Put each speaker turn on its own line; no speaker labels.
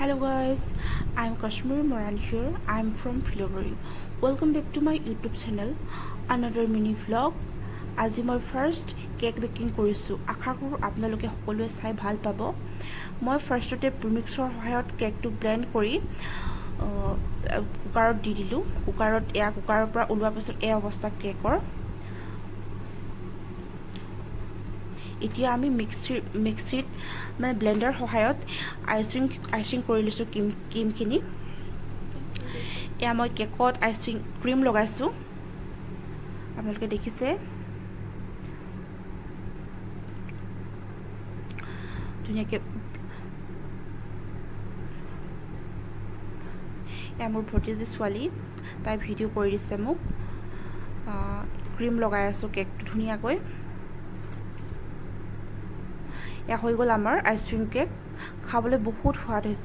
Hello guys, I'm Kashmir Moran here. I'm from Philobari. Welcome back to my YouTube channel. Another mini vlog. আজি মই first cake baking কৰিছোঁ। আশা কৰোঁ আপোনালোকে সকলোৱে চাই ভাল পাব। মই ফাৰ্ষ্টতে প্ৰিমিক্সৰ সহায়ত কেকটো ব্লেণ্ড কৰি কুকাৰত দি দিলোঁ। কুকাৰত এয়া, কুকাৰৰ পৰা ওলোৱাৰ পাছত এই অৱস্থা কেকৰ। এতিয়া আমি মিক্সিত, মানে ব্লেণ্ডাৰ সহায়ত আইচিং কৰি লৈছোঁ ক্ৰীমখিনি। এয়া মই কেকত আইচিং ক্ৰীম লগাইছোঁ, আপোনালোকে দেখিছে। ধুনীয়াকৈ এয়া মোৰ ভতিজী ছোৱালী, তাই ভিডিঅ' কৰি দিছে মোক। ক্ৰীম লগাই আছোঁ কেকটো ধুনীয়াকৈ। এয়া হৈ গ'ল আমাৰ আইচক্ৰীম কেক। খাবলৈ বহুত সোৱাদ হৈছে।